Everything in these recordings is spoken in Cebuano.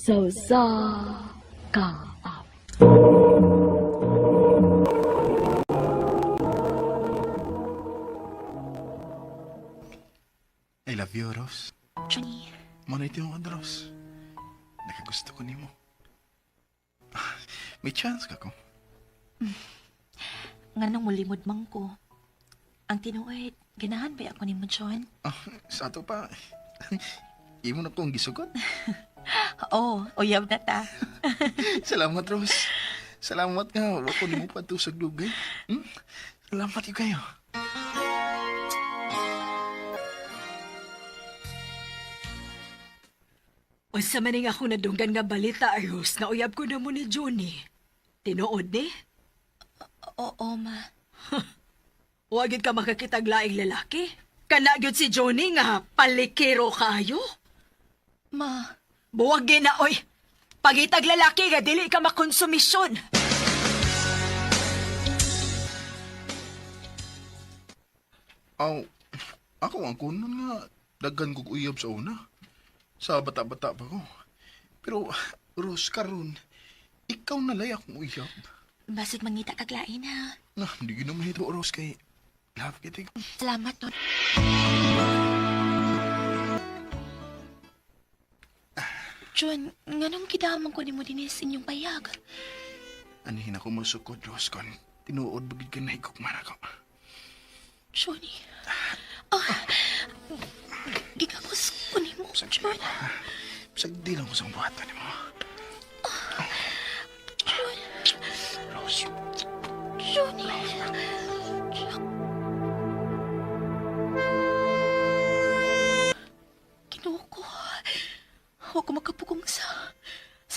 Sa usa ka awit. I love you, Rose. Johnny, Mo na ito yung Rose. Nakagusto ko nimo. May chance ka ko. nganong mulimod man ko. Ang tinuod, ganahan ba ako nimo, John? Ah, sa ato pa. Imo na kong gisugod. Oo, uyab na ta. Salamat, Rose. Salamat nga. Wa ko nimo pa sa dugay. Hmm? Salamat yun kayo. Unsa man ning ako nadunggan nga balita, Rose, nga uyab ko na mo ni Johnny. Tinuod ni? Oo, ma. Wa gyud ka makakitag laing lalaki. Kana gyud si Johnny nga palikero kaayo. Ma, Buwag gyud na oy. Pagitag lalaki nga dili ka makonsumisyon. Aw, ako ang kunon nga daghan kog uyab sa una. Sa bata-bata pa ko. Pero, Rose, karon, ikaw na lay akong uyab. basig mangita kag lain ha. Na, hindi yun naman ito, Rose, kay love kita. Salamat, no. John, nganong kidamang ko nimo dinhi sa inyong payag? Anihin ako masukod, Rose, kon tinuod bagid ka na higugma na ko. Johnny. Ah, gigakos ko nimo, John. Bisag di lang ko sa buhatan nimo. John. Rose, Johnny. Ginoo ko. Huwag ko makapugong sa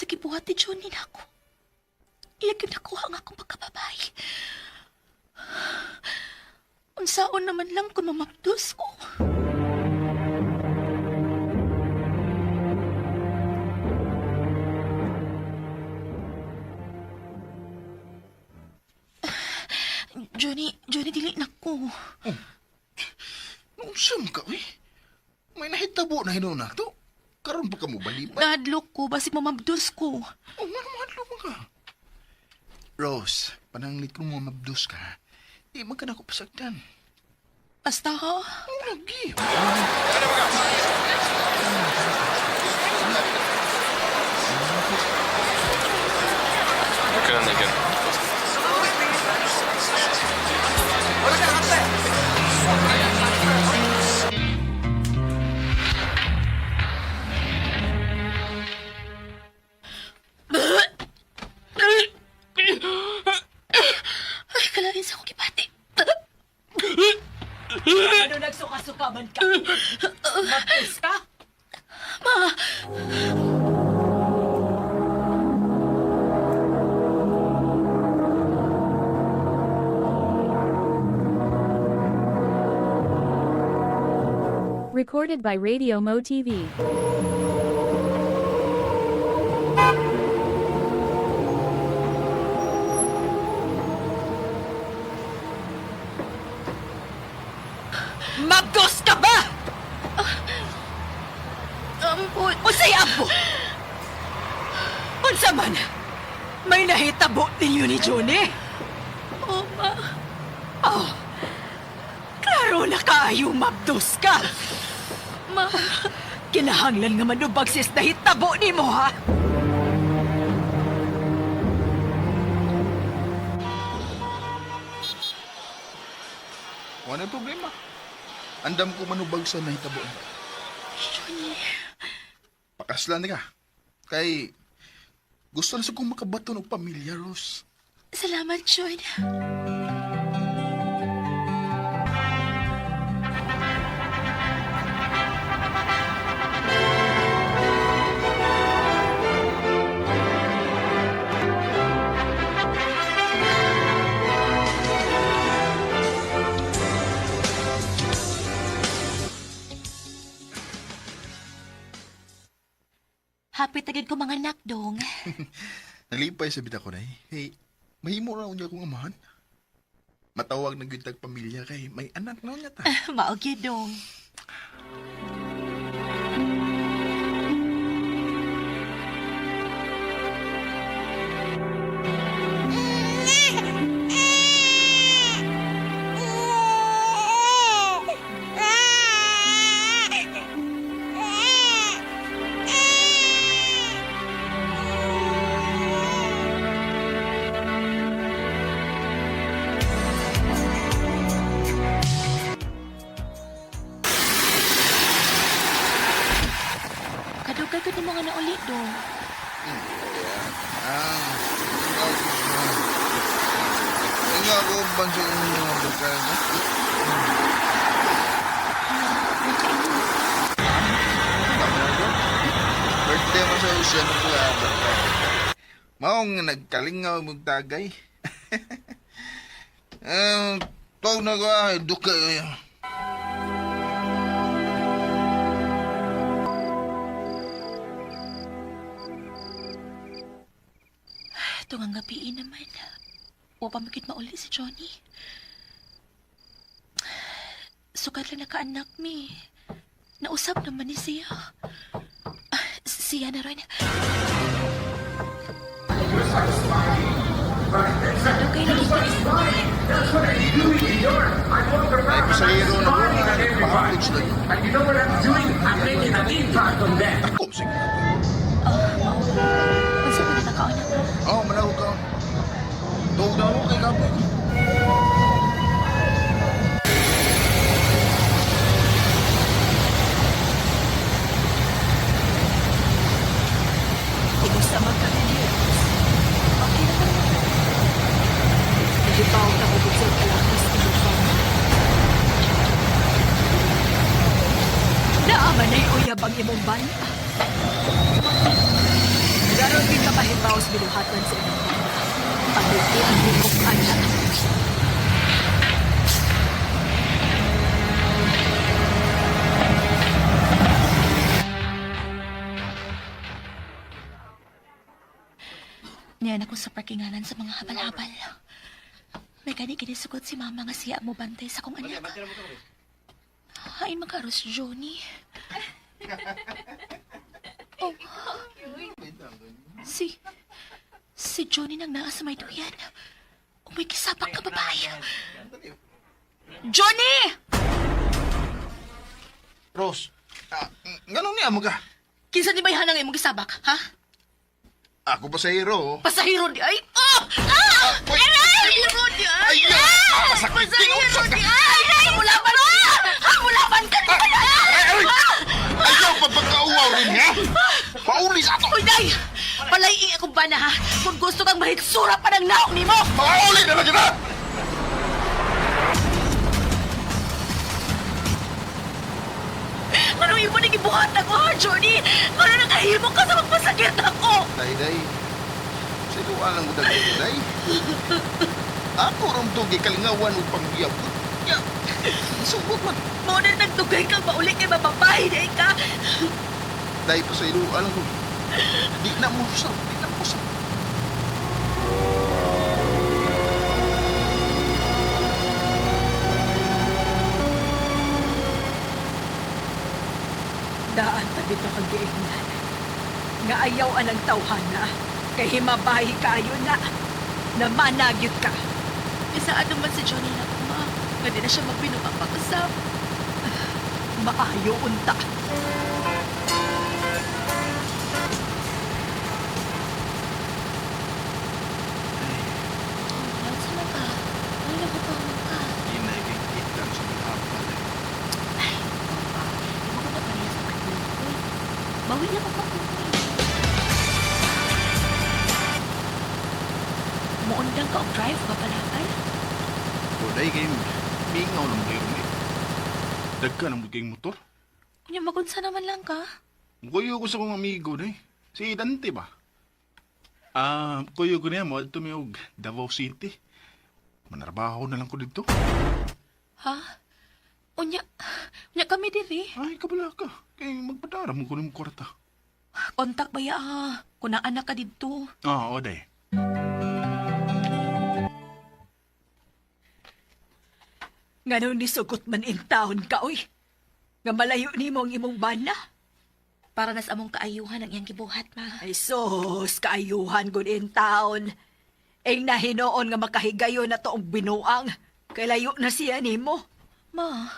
gibuhat ni Johnny na ako. Iya gyud nakuha ang akong pagkababay. Unsaon naman lang kung mamabdos ko. Johnny, Johnny, dili na ko. naunsa man ka, uy? May nahitabo na hinuon na to. Karon pa ka mo balibay. Nahadlok ko, basig mamabdos ko. Oh, nga naman mo ka. Rose, pananglit ko mga mabdos ka. Di man ka na ako pasagdan. Basta ha? Ang lagi. Kailan again? Ay, kalain sa akong gibati. Ano nagsuka-suka man ka? Mabdos ka? Ma! Recorded by Radio Mo TV. Mabdos ka ba? Ampot. Unsay ampo? Unsa man? May nahitabo ninyo ni Johnny? Oh, ma. Oh, klaro na kaayo mabdos ka. Ma. Kinahanglan nga manubag sis nahitabo nimo ha? Wala problema. Andam ko manubag sa nahitabo. Johnny. Pakaslan ka. Kay gusto na sa kong makabaton og pamilya, Rose. Salamat, John. Happy tagid ko mga anak dong. Nalipay sa bita ko na eh. Hey, mahimo ra unya akong amahan. Matawag na gyud tag pamilya kay may anak na unya ta. Mao gyud dong. Dugay ko nimo nga nauli dong. Ah, ikaw ko sa... Ikaw ko bansa yung mga barkada. Nakaingon. Birthday mo sa usiya ng mga barkada. Maong nagkalingaw mong tagay. Ah, tawag na ko ah, duka. Ito nga gabi naman. Wa pa makit mauli si Johnny. Sukat lang nakaanak mi. Nausap naman ni siya. Ah, siya na rin. Okay lagi ka. Ay, pasahero na ko. Pahapod sila yun. Ako, sige. Ah, mao. Unsa pa na ka? Oo, oh, manawag ka. Tuwag na ako kay Kapoy. Kumusta man ka rin, Rose? Okay na ba? Nagibaw na ko sa kalakis imong bana. Naaman na'y uyab ang imong bana. Garon gid ka mahibaw sa binuhatan sa imong bana. Paluti ang imong anak. Niyan ako sa parkinganan sa mga habal-habal. May gani kinisugot si mama nga siya mo bantay sa kong anak. Hain makaros, Johnny. Oh. Si... Si Johnny nang naa sa may duyan. O may kisapak ka babae. Johnny! Rose, ah, ganun niya mo ka? Kinsa ni bayhanang imong gisabak, ha? Ako pasahero. oh. Pasahero di ay! Oh! Ah! Uy! Pasahero di ay! Ay! Ah! Pasakit! Pasahero di ay! Hamulaban ka! Hamulaban ka! Ay, ay! Ayaw pa pagkauwaw rin, ha? Pauli sa ato! Uy, day! Palayiing akong bana, ha? Kung gusto kang mahitsura pa ng naong nimo! Pauli na lang kita! Ano imo nang gibuhat ako, ha, Johnny? Ano nakahimo ka sa magpasakit ako? Day, day. Sa luwa lang ko dagay, day. Ako rom to gikalingawan ug pangyab. Ya. Sugot man. Mao na nagdugay kang mauli kay mababae day ka. Day pa sa iluwa lang ko. Di na mo usap, di na mo usap. Daan tabi to kang giingnan. Nga ayaw anang tawhana. Kay himabahi kaayo na. Namanagyot ka. Isaan naman si Johnny na ma. Nga di na siya magbinuang pag-usap. Maayo unta. Oh, sa ka? Ano na ba ka? Di na ikikita sa mga hapal. Ay, pa. Di mo ko na parehas ang katulad ko. eh. Bawi lang ako pa. Muundang ka og drive ba palakal? O, day kay mingaw na mo kayo rin. Dagka na mo kayong motor. Kunya magunsa naman lang ka. Kuyo ko sa kong amigo, day. Si Dante ba? Ah, kuyo ko niya mo adto mi og Davao City. Manarbaho na lang ko dito. Ha? Unya, unya kami diri. Ay, kabala ka. Kay magpadara mo ko ng kwarta. Kontak ba ya ah? Kung anak ka didto. Ah, o day. Nga nung nisugot man in taon ka, oy. Nga malayo nimo ang imong bana. Para nas among kaayuhan ang iyang gibuhat, ma. Ay sus, kaayuhan gud in taon. Ing nahinoon nga makahigayon na toong binuang. Kay layo na siya nimo. Ma,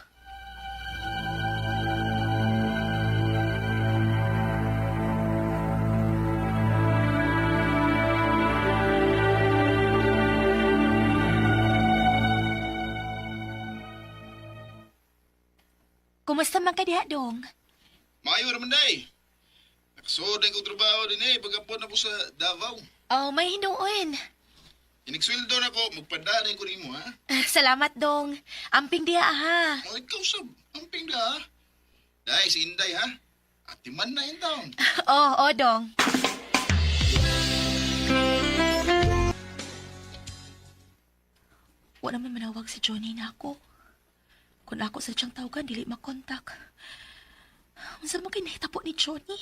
kumusta man ka diha, dong? Maayo raman day. Nakasuod ko trabaho din eh, pagkapon na ko sa Davao. Oh, may hinuon. Inigsweldo na ko, magpadari ko nimo ha. Salamat, Dong. Amping diha, ha. O ikaw sab, amping da ha. Dai, si Inday ha. Atiman na in town. Oh, oh, Dong. Wala man manawag si Johnny na ako. Kung ako sa siyang tawagan, dili makontak. Unsa man kay nahitabo ni Johnny?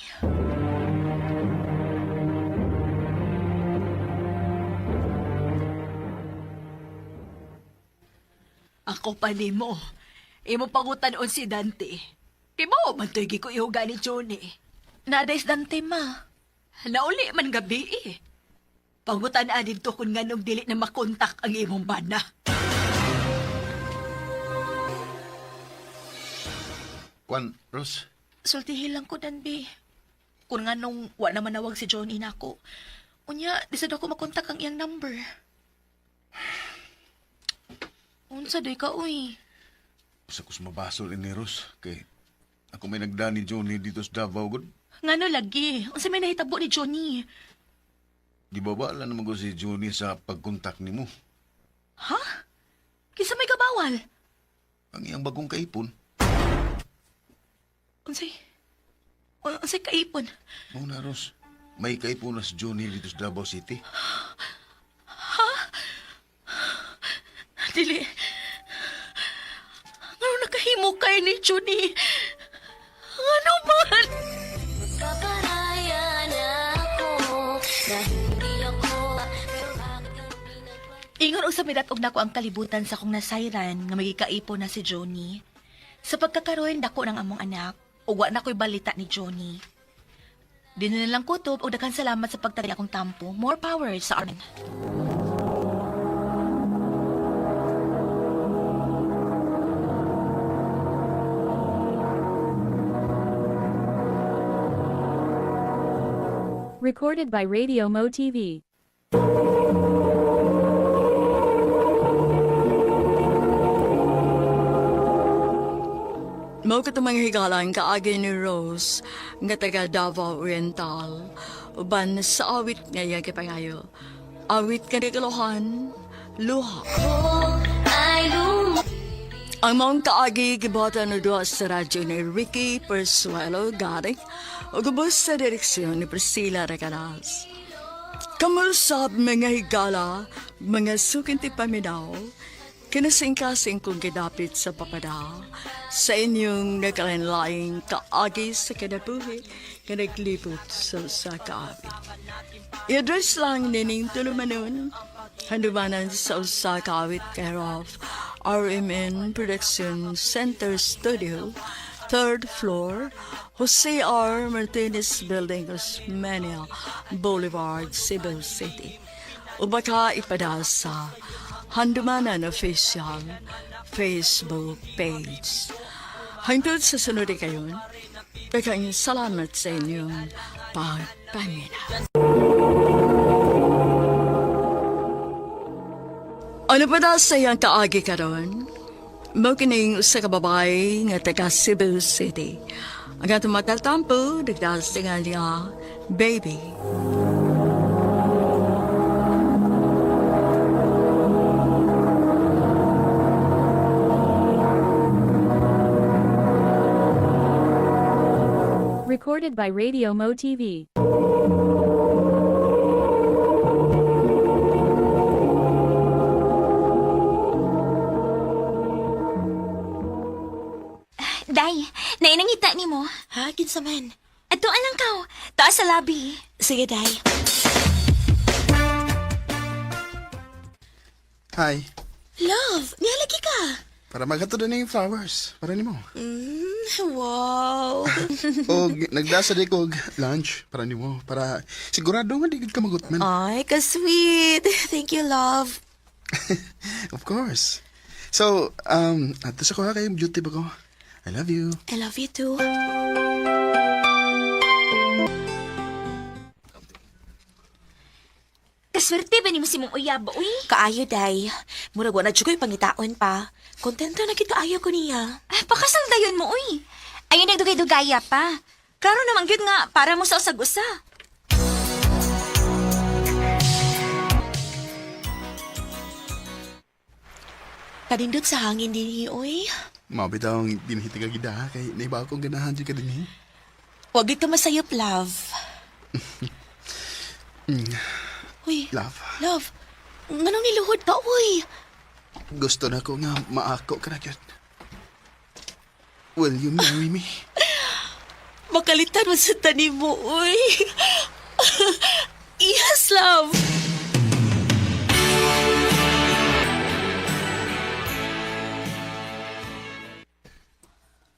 Ako pa nimo. Imo pangutan-on si Dante. Kay mao man to'y ko ihuga ni Johnny. Nadays Dante, ma. Nauli man gabi eh. Pangutan-an dito kung nganong dili na makontak ang imong bana. Kwan, Ros. Sultihin lang ko, Danby. Kung nga nung wa na manawag si Johnny na ako. Unya, di sad ako makontak ang iyang number. Unsa day ka, uy? Sa kus mabasol ini Ros kay ako may nagda ni Johnny dito sa Davao gud. Ngano lagi? Unsa may nahitabo ni Johnny? Di ba wala naman ko si Johnny sa pagkontak nimo? Ha? Kinsa may gabawal? Ang iyang bagong kaipon. Unsay? Unsay kaipon? Mao na Ros. May kaipon na si Johnny dito sa Davao City. Dili. Ngano nakahimo kay ni Johnny? Ngano man? Ingon og sa midatog nako ang kalibutan sa akong nasayran nga magikaipon na si Johnny. Sa pagkakaroon dako ng among anak, ug wa na ko'y balita ni Johnny. Di na lang kutob og daghan salamat sa pagtagay akong tampo. More power sa Armen. Recorded by Radio Mo TV. Mao ka mga higalan kaagi ni Rose nga taga Davao Oriental uban sa awit nga iyang gipangayo. Awit ka ni Kalohan, luha. Ang maong kaagi gibuhatan na duha sa radyo ni Ricky Persuelo Garik ug ubos sa direksyon ni Priscilla Recanas. Kamusab mga higala, mga sukinti paminaw, kinasingkasing kong gidapit sa papada, sa inyong nagkalanlaing kaagi sa kinabuhi, nga naglibot sa usa ka awit. I-address lang nining tulumanon, handumanan sa usa ka awit care of RMN Production Center Studio, third floor, Jose R. Martinez Building, Osmeña Boulevard, Cebu City. O baka ipada sa Handumanan Official Facebook page. Hangtod sa sunod kayon, daghang salamat sa inyong pagpaminaw. Ano pa daw sa iyang kaagi karon? Mao kining usa ka babae nga taga Cebu City. Ang atong matatampo, nagdahas nga niya, baby. Recorded by Radio Mo TV. Day, nainangita ni mo. Ha? Kinsa man? Ato alang kaw. Taas sa labi. Sige, Day. Hi. Love, nihalagi ka. Para maghatod na yung flowers. Para nimo. Wow. Og nagdasa di ko og lunch para nimo para sigurado nga di gid ka magutman. Ay, ka-sweet. Thank you, love. Of course. So, ato sa kuha kay duty ba ko? I love you. I love you too. Kaswerte ba ni mo si mong uyab, uy? Kaayo, Day. Murag wa na jud ko'y pangitaon pa. Kontento na kita ayo ko niya. Ah, pakasal dayon mo, uy. Ayun nagdugay-dugaya pa. Klaro naman gyud nga para mo sa usag-usa. Kanindot sa hangin dinhi, oy. Mao bitaw ang dinhi taga gida kay naiba akong ganahan jud ka dinhi. Wag gyud ka masayop, love. Uy, Love, love. Nganong niluhod ka, uy? gusto na ko nga maako ka na gyud. Will you marry me? Makalitan mo sa tanim mo, uy. Yes, love.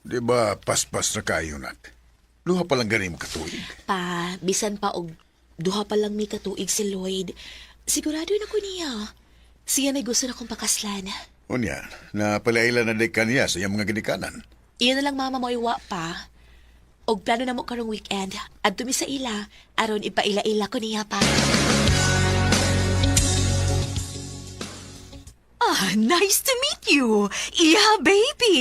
Di ba paspas na kayo, nak? Luha pa lang gani mo katuig. Pa, bisan pa og duha pa lang mi katuig si Lloyd. Sigurado na ko niya. Siya may gusto na kong pakaslan. Unya, na palaila na di kaniya sa iyang mga ginikanan. Iyan na lang mama mo iwa pa. Og plano na mo karong weekend. Adto mi sa ila aron ipaila-ila ko niya pa. Ah, nice to meet you. Iha, baby.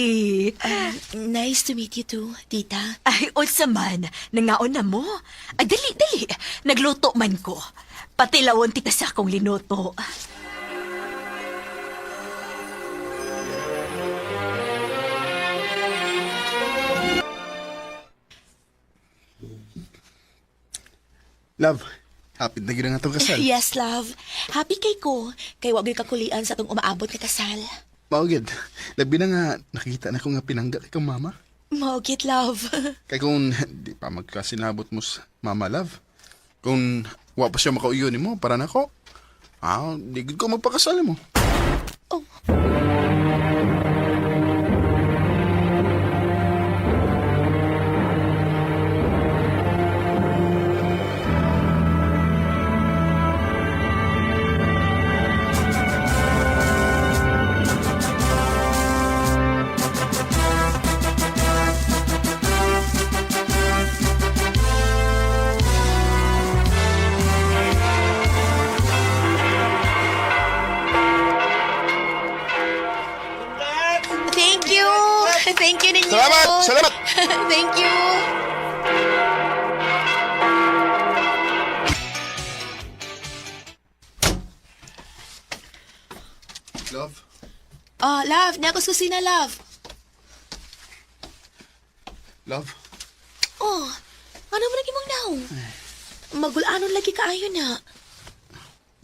Nice to meet you too, tita. Ay, unsa man, nangaon na mo. Ay, dali, dali. Nagluto man ko. Pati lawon tika sa akong linuto. Love, hapit na gyud ang atong kasal. Yes, love. Happy kay ko. Kay wa gyud kakulian sa atong umaabot nga kasal. Mao gyud. Labi na nga nakita na ko nga pinangga kay kang mama. Mao gyud, love. Kay kung di pa magkasinabot mo sa mama love. Kung wa pa siya makauyo nimo para nako. Ah, di gud ko magpakasal mo. Oh. Thank you. Thank you ninyo. Salamat! Salamat! Thank you. Love, Oh, love, niya ako sa kusina, love. love. Oh, ano mo naging mong naong? Magulanon lagi kaayo na.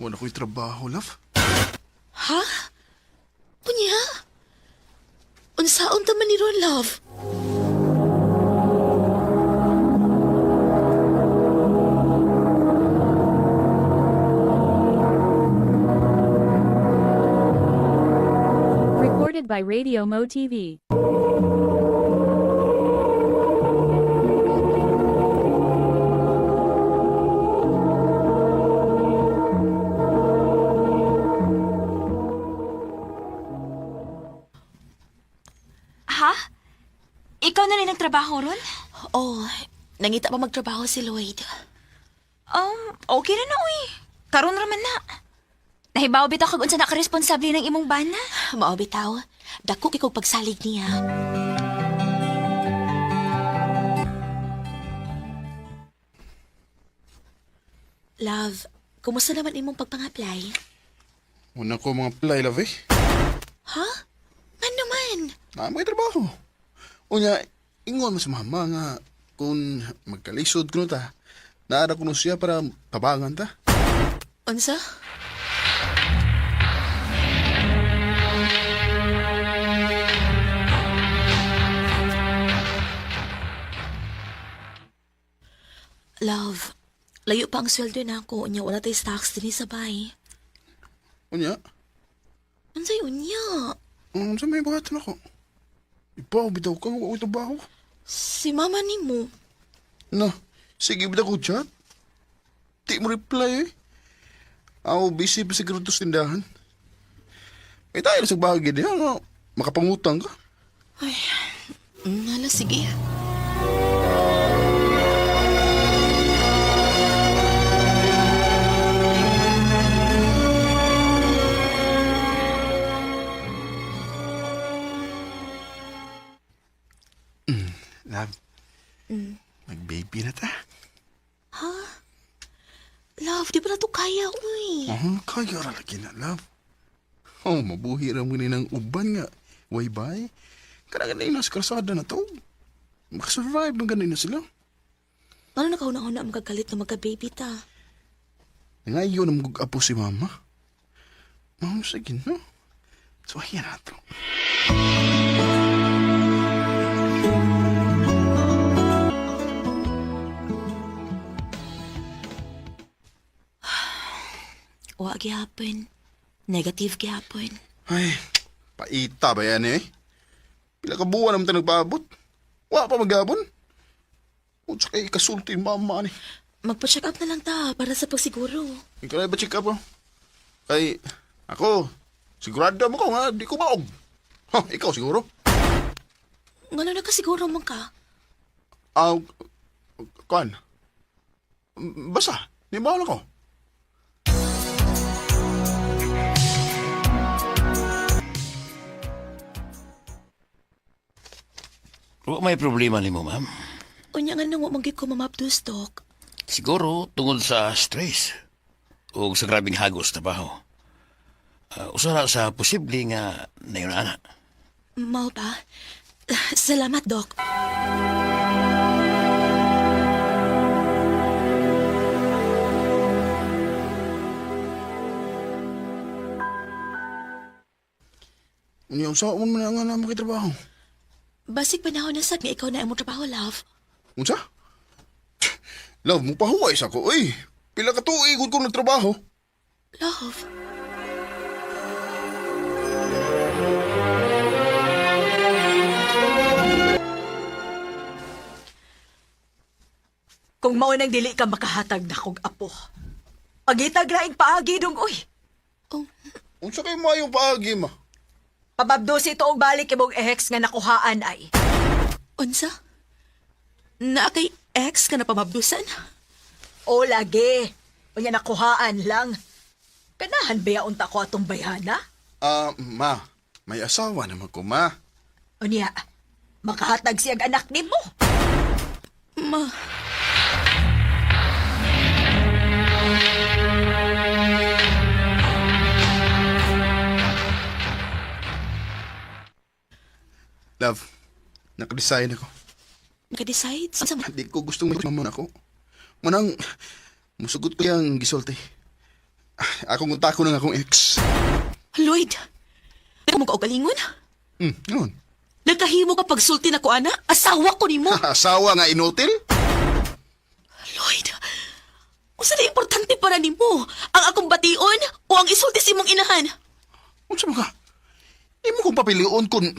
Wala ko'y trabaho, love. Ha? Unya? Unsaon ta man ni Ron, love? Recorded by Radio Mo TV. Ha? Ikaw na rin nagtrabaho ron? Oh, nangita pa magtrabaho si Lloyd. Okay na na, uy. Karon raman na. Nahibaw bitaw kag unsa na ka-responsable ng imong bana. Mao bitaw, dako kay kog pagsalig niya. Love, kumusta naman imong pagpang-apply? Wala ko mga apply, love eh. Ha? Ano man? Na may trabaho. Unya, ingon mo sa mama nga kung magkalisod kuno ta, naara kuno siya para tabangan ta. Unsa? Love, layo pa ang sweldo na ako. Unya, wala tay stocks din sa bay. Unya, Unsay unya? sa may buhaton ako. Ibaw, bitaw ka, wa ko'y trabaho. Si mama nimo. Na, sige bitaw ko chat. Di mo reply eh. Ako, busy pa siguro to sa tindahan. Eh tayo na sa bagay niya, nga, makapangutang ka. Ay, hala, sige. Love. Mag-baby na ta. Love, di ba na to kaya, uy? Oh, kaya ra lagi na, love. Oh, mabuhi ra mo ni ng uban nga. Way bay. Kana ganay na sa kalsada na to. Makasurvive man ganay na sila. Paano nakauna-una magkagalit na magka-baby ta? Ngayon ang apo si mama. Ma'am, sige no. So, ayan na to. Wa gihapon. Negative gihapon. Ay, paita ba yan eh? Pila ka buwan naman tayo nagpaabot. Wa pa magabon. Unsa kay kasulti yung mama ni. Magpa-check up na lang ta para sa pagsiguro. Ikaw na ba check up oh? Kay, ako, sigurado mo ko nga, di ko maog. Ha, ikaw siguro. Ngano na kasiguro man ka? Ah, kuan. Basta, di ba ko? Wa may problema nimo, ma'am. Unya nga nang wa man gyud ko mamabdos, Dok. Siguro tungod sa stress o sa grabing hagos trabaho. Usa ra sa posible nga nayon ana. Mao ba? Salamat, Dok. Unya, unsa man na nga na makitrabaho? Basig panahon na sad nga ikaw na imong trabaho, love. Unsa? Love, mo pahuway sa ko, oy. Pila ka tuig ko nagtrabaho. Love. Kung mao nang dili ka makahatag na kog apo. Pagitag laing paagi dong uy. Oh, Unsa kay maayong paagi ma? Pababdosi ito og balik imong ex nga nakuhaan ay. Unsa? Naa kay ex ka na pamabdusan? O lagi. Unya nakuhaan lang. Kanahan ba unta ko atong bayhana? Ah, ma, may asawa naman ko, ma. Unya, makahatag siyag anak nimo. Ma, Love, nakadesign ako. naka-decide? Sa Di ko gustong may mama ako. Manang, musugot ko yung gisulti. Akong untako ng akong ex. Lloyd, mo ka galingon? Yun. Nagkahimo ka pagsulti na ko, ana? Asawa ko nimo. Asawa nga inutil? Lloyd, unsa na importante para nimo? Ang akong bation o ang isulti sa imong inahan? Unsa man ka? Imo kong papilion kung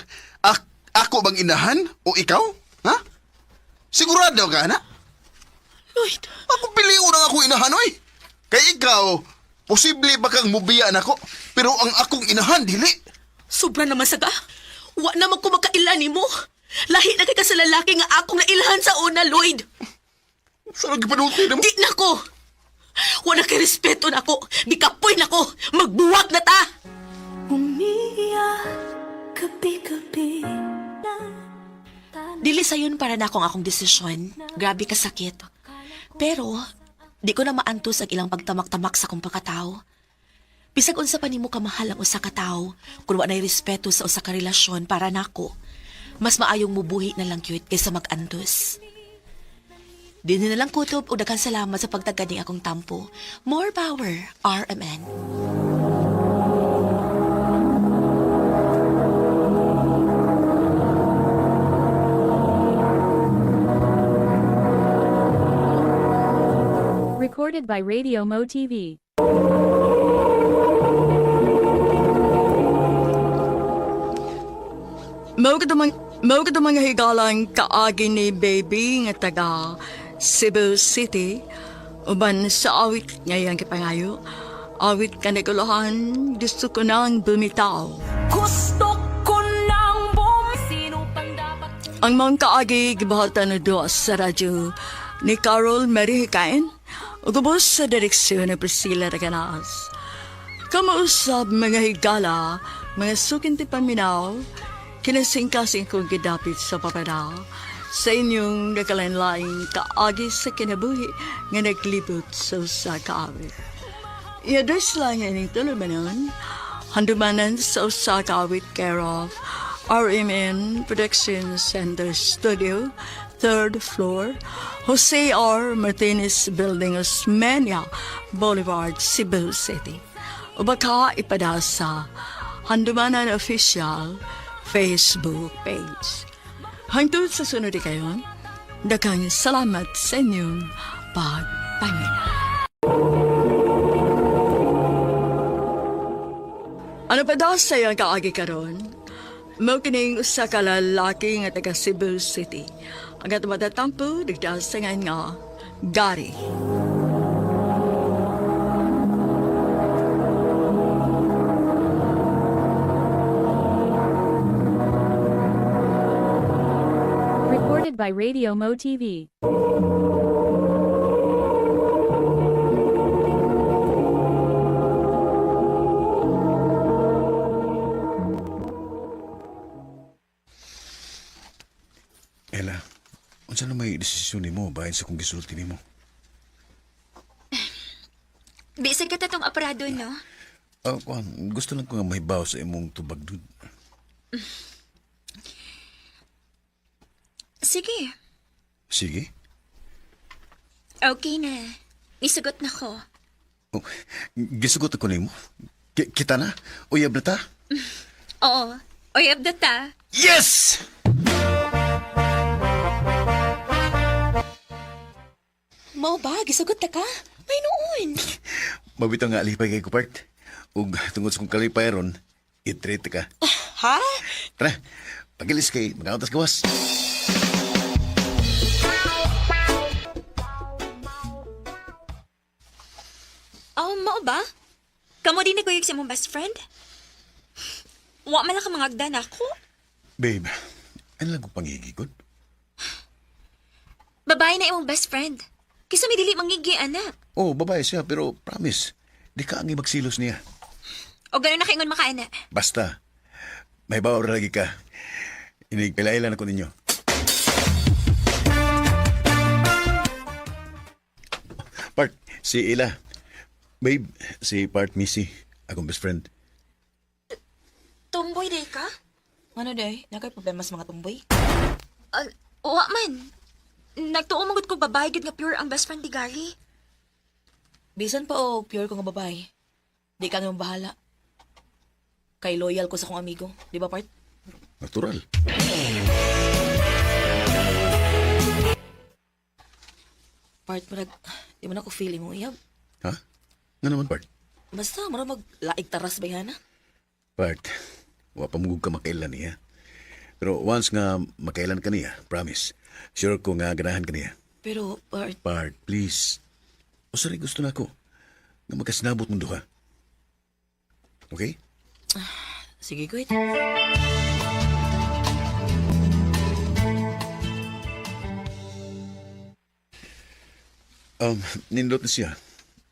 ako bang inahan o ikaw? Ha? Sigurado ka, na? Lloyd, Ako pilion ang akong inahan, oy. Kay ikaw, posible ba kang mubiya nako, pero ang akong inahan, dili. sobra naman saga. Wa naman ko makaila nimo. Lahi na kay ka sa lalaki nga akong nailhan sa una, Lloyd. Sa nagpanulti na mo? Di na ko. Wala kay respeto na ako. Gikapoy na ko. Magbuwag na ta. Umiiyak gabi-gabi. Dili sayon para na akong akong desisyon. Grabe ka sakit. Pero, di ko na maantos ang ilang pagtamak-tamak sa akong pagkatao. Bisag unsa pa nimo kamahal ang usa ka tawo, kun wa nay respeto sa usa ka relasyon para nako, mas maayong mubuhi na lang cute kaysa mag-antos. Dinhi na lang kutob o daghan salamat sa pagtagad ning akong tampo. More power, RMN. Recorded by Radio Mo TV. Mao ka mga higalang kaagi ni baby nga taga Cebu City. Uban sa awit ngayang kipangayo. Awit kanigulahan, gusto ko nang bumitaw. Gusto ko nang bum... Sino pang dapat Ang mga kaagi gibahatan na doon sa radyo ni Carol Mary Hikain ug ubos sa direksyon ni Priscilla Reganas. Kamausab mga higala, mga sukinti paminaw, kinasingkasing kong gidapit sa papanaw. sa inyong nagkalain-laing kaagi sa kinabuhi nga naglibot sa usa ka awit. I-address lang ining tulumanon, handumanan sa usa ka awit care of RMN Production Center Studio, third floor, Jose R. Martinez Building, Osmeña Boulevard, Cebu City. O baka ipada sa Handumanan Official Facebook page. Hangtod sa sunod kayon, daghang salamat sa inyong pagpangina. Ano pa daw sa iyang kaagi karon? Mao kining usa ka lalaki nga taga Cebu City. Ang atong matatampo nagdasangan nga Gary. Recorded by Radio Mo TV. Ella, unsa na may desisyon nimo bahin sa kung gisulti nimo? Bisag ka tatong aparado, no? Ah, kuan, gusto lang ko nga mahibaw sa imong tubag dud. Sige. Sige. Okay na. Nisugot na ko. Oh, gisugot ako nimo. Kita na. Uyab na ta. Oo. Oy, abdata. Yes! Mao ba? Gisugot ta ka? May noon. Mabito nga alipay kay kupart. Ug tungod sa kong kalipay ron, i-treat ka. Ha? Tara, pagilis kay mga gawas. Oh, mao ba? Kamo din naguyog sa imong best friend? Wa man lang ka mga agdan ako. Babe, ano lang kong pangigigod? Babae na imong best friend. Kisa may dili mangigi, ana. Oh, babae siya, pero promise, di ka ang magsilos niya. O gano'n na kaingon makaana. Basta, may bawa lagi ka. Inigpilailan ako ninyo. Part, si Ila. Babe, si Part Missy, akong best friend. Tomboy day ka? Ano day? Nakay problema sa mga tumboy? Wa man. Nagtuo magud ko babae gud nga pure ang best friend ni Gary. Bisan pa o pure ko nga babae. Di ka nga bahala. Kay loyal ko sa akong amigo. Di ba, part? Natural. Part, marag, di man ako feeling mo iyab. Ha? Nga naman, Part? Basta, marag maglaig taras ba yan, ha? Part, wa pa mugug ka makailan niya. Pero once nga makailan ka niya, promise, sure ko nga ganahan ka niya. Pero, part, Part, please. Usaray gusto na ako. Nga magkasinabot mong duha. Okay? sige, guys. Nindot na siya.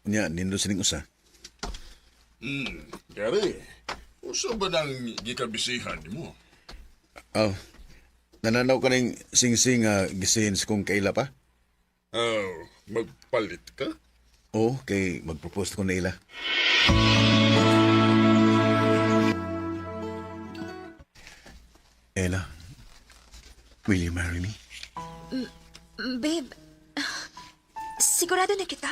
Unya, nindot sining usa. Gary, usa ba nang gikabisihan nimo? Oh, nananaw ka ng sing-sing gisihin sa kong kaila pa? Oh, magpalit ka? Oo, kay mag-propose ko na ila. Ella, will you marry me? Babe, sigurado na kita?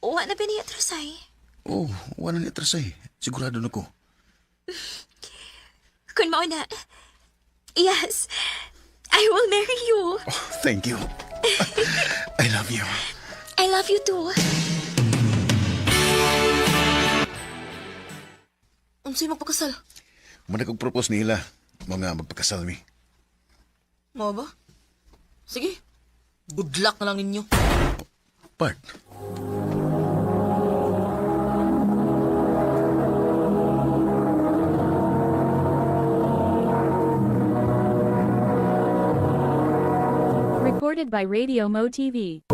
Wa na ba niya atrasay? Oh, wala ni atrasay. Sigurado na ko. Kun mao na. Yes, I will marry you. Oh, thank you. I love you. I love you too. Unsay magpakasal? Muna kong propose nila, mga magpakasal mi. Mao ba? Sige. Good luck na lang ninyo. Part. Recorded by Radio Mo TV.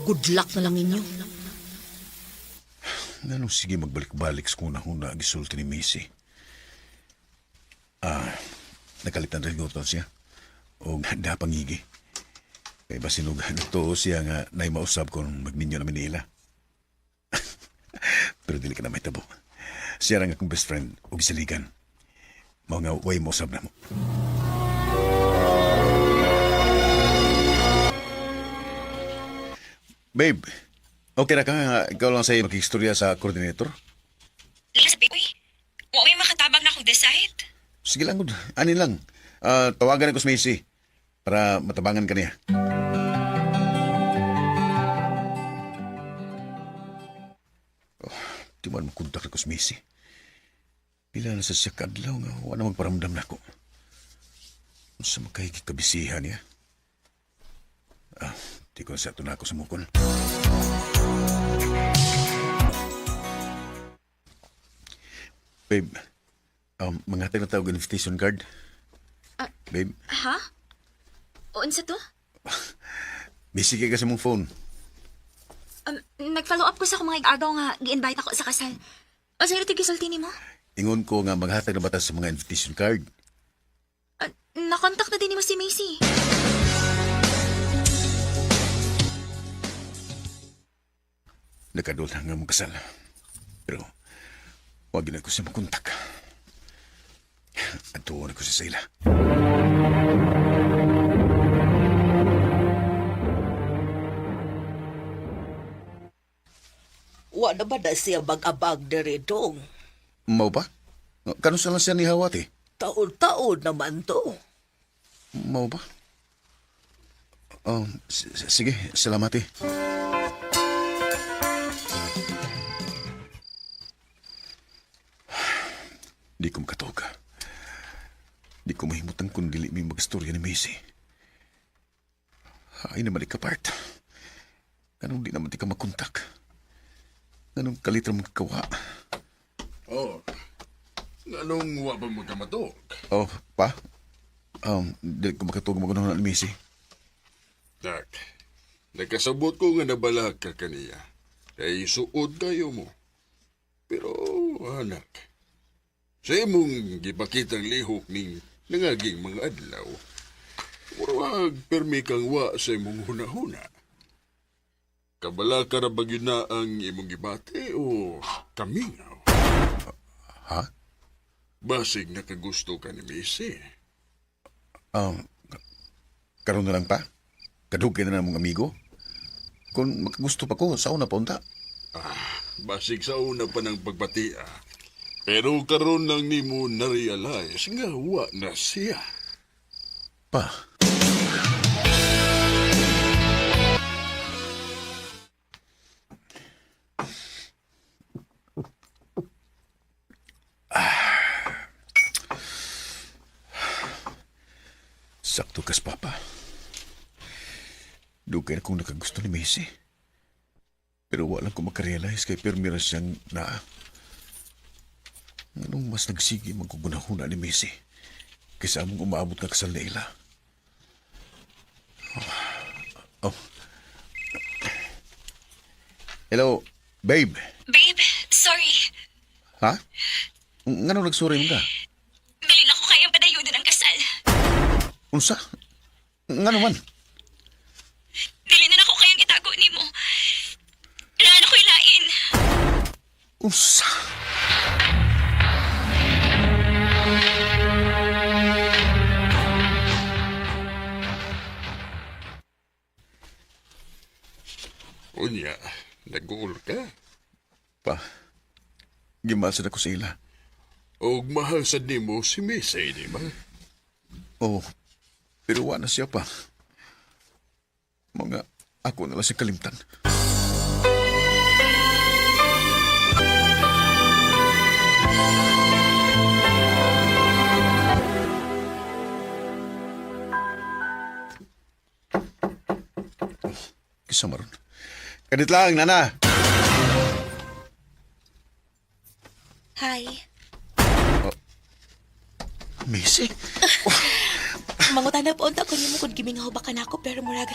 Good luck na lang ninyo. Nganong sige magbalik-balik sa kuna-huna gisulti ni Missy. Ah, nakalitan rin ko siya. O dapangigi. Kay basinog nagtuo siya nga nay mausab kung magminyo namin nila. Pero dili ka na mahitabo. Siya ra nga akong best friend ug siligan. Mao nga way mausab na mo. Babe, okay ra ka nga ikaw lang sa makikistorya sa coordinator? Lisa, uy. Wa may makatabang na akong decide. Sige lang, good. Ani lang. Ah, tawagan ako si Macy para matabangan ka niya. Oh, di man makontak ako si Macy. Pila na sa siya kaadlaw nga wala magparamdam na ako. Sa makahigit kabisihan niya. Ah, di ko na sa na ako sa mukon. Babe, mangatag na tawag invitation card. Babe, Ha? Unsa to? busy kay ka sa mong phone. Nag-follow up ko sa akong mga agaw nga gi-invite ako sa kasal. Unsa rin gisulti nimo? Ingon ko nga maghatag na bata sa mga invitation card. Na-contact na din nimo si Macy. Nakadol na nga mong kasal. Pero, wag na ko siya makontak. At na ko siya sa ila. Wa na ba na siya mag-abag diri dong? Mau ba? Kano sa lang siya ni Hawat eh? Taon-taon naman to. Mau ba? Sige, salamat eh. Di ko makatuog. Di ko mahimutan kung dili may magstorya ni Macy. Ay naman ikapart. Anong di naman di ka makontak? Anong kalitra mong kawa? Oh, nganong wa pa mo kamatok? Oh, pa? Di ko makatuog magunahon ni Macy. Dak, nakasabot ko nga nabalag ka kaniya. Kay suod kayo mo. Pero, anak, sa imong gipakitang lihok ning nangaging mga adlaw, murag permi kang wa sa imong hunahuna. Kabala ka ra ba gyud na ang imong gibati o kamingaw? Ha? Basig nakagusto ka ni Missy. Um, karon na lang pa? Kadugay na na mong amigo? Kung makagusto pa ko, sa una pa unta. Basig sa una pa ng pagbatia. Pero karon lang nimo na-realize nga wa na siya. Pa. Sakto kas, Papa. Dugay na kong nakagusto ni Macy. Pero wala ko makarealize kay pirmi ra siyang naa. Anong mas nagsige magkugunahuna ni Macy kaysa among umaabot nga kasal nila. Oh. Hello, babe. Babe, sorry. Ha? Ngano nagsuri mo ka? Bilin ako kayang padayunan ang kasal. Unsa? Ngano man? Dili na ako kayang itago nimo. Kailangan ako ilain. Unsa? Unya, nag-uul ka. Pa, gimasan ako sa ila. Og mahal sad nimo si Missy, di ba? Oh, pero wa na siya pa. Mga ako na lang siya kalimtan. Kisa maron. Kadit lang, nana. Hi. Missy? Mangutana po unta ko nimo kung gimingaw ba ka nako pero murag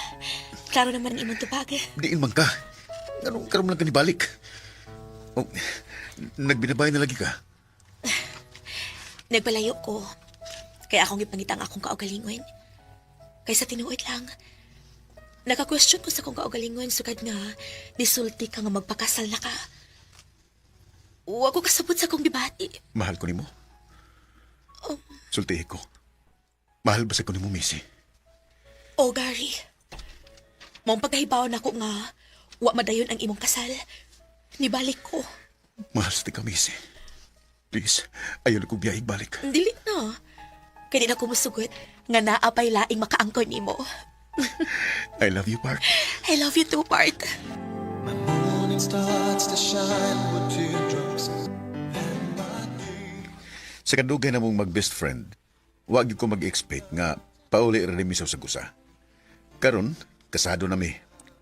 klaro naman ang imong tubag. Diin man ka. Anong karoon lang ka nibalik? Oh, nagbinabay na lagi ka. Nagpalayo ko. Kaya akong ipangita ang akong kaugalingon. Kaysa tinuod lang. Naka-question ko sa akong kaugalingon sukad nga nisulti ka nga magpakasal na ka. Wa ko kasabot sa akong gibati. Mahal ko nimo. Sultihi ko. Mahal ba sa ko nimo, Missy? Oh, Gary. Maong pagkahibaw na ko nga wa madayon ang imong kasal. Nibalik ko. Mahal sa ka, Missy. Please, ayaw na kong biyahig balik. Dili na. Kaya di na ko musugot nga naapay laing makaangkon nimo. I love you, Park. I love you too, Bart. Sa kadugay na mong mag-best friend, wag gyud ko mag-expect nga pauli ra mi sa usa. Karon, kasado na mi.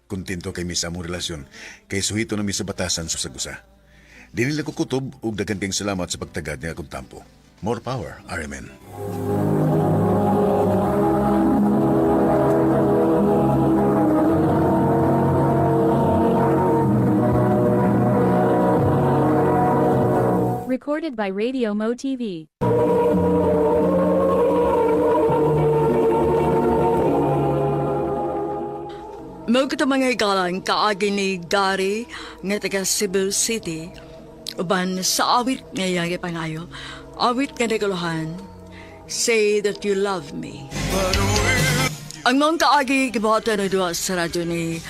Kontento kay mi sa among relasyon kay suhito na mi sa batasan sa usa. Di nila ko kutob ug daghan kayong salamat sa pagtagad nga akong tampo. More power, RMN. Recorded by Radio Mo TV. Mao kita mga higalan kaagi ni Gary nga taga Cebu City uban sa awit nga iyang ipangayo. Awit nga naguluhan, Say That You Love Me. Ang mga kaagi gibuhatan ng duha sa radyo ni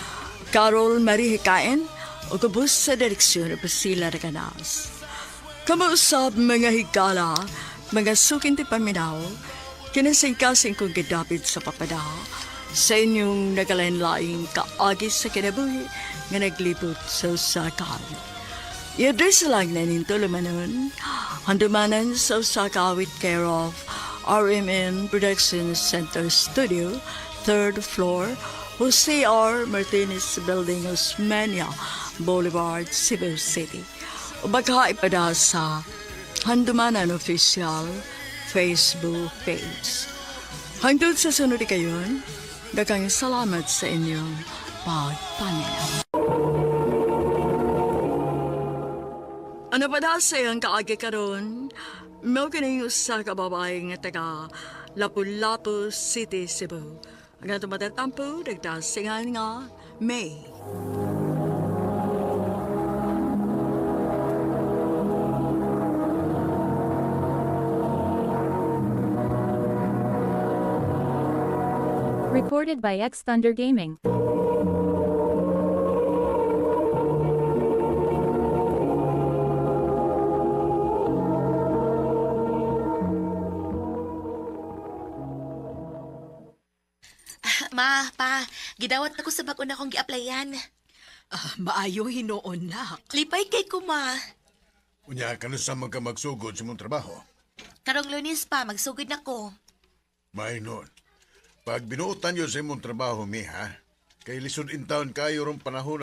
Carol Marie Hikain o kubos sa direksyon ni Priscilla Recanas. Kamuusap mga higala, mga sukin ti paminaw, kinasingkasing kong gidapit sa papada, sa inyong nagalain-laing kaagi sa kinabuhi nga naglibot sa usa ka awit. I-address lang na ninto lumanon, handumanan sa usa ka awit care of RMN Production Center Studio, third floor, Jose R. Martinez Building, Osmeña Boulevard, Cebu City. O baka ipada sa Handumanan Official Facebook page. Hangtod sa sunod kayon, daghang salamat sa inyong pagpaminaw. Ano pa daw sa iyong kaagi karon? Mao kini usa ka babae nga taga Lapu-Lapu City, Cebu. Ang atong matatampo, nagdasingan nga May. Recorded by X Thunder Gaming. Ma, pa, gidawat ako sa bag-o na akong gi-applyan. Ah, maayo hinuon nak. Lipay kay ko, ma. Unya, kano sa man ka magsugod sa mong trabaho? Karong Lunes pa, magsugod na ko. May noon. Pag binuotan yun sa imong trabaho, mi, ha? Kay lisod in town kayo rong panahon.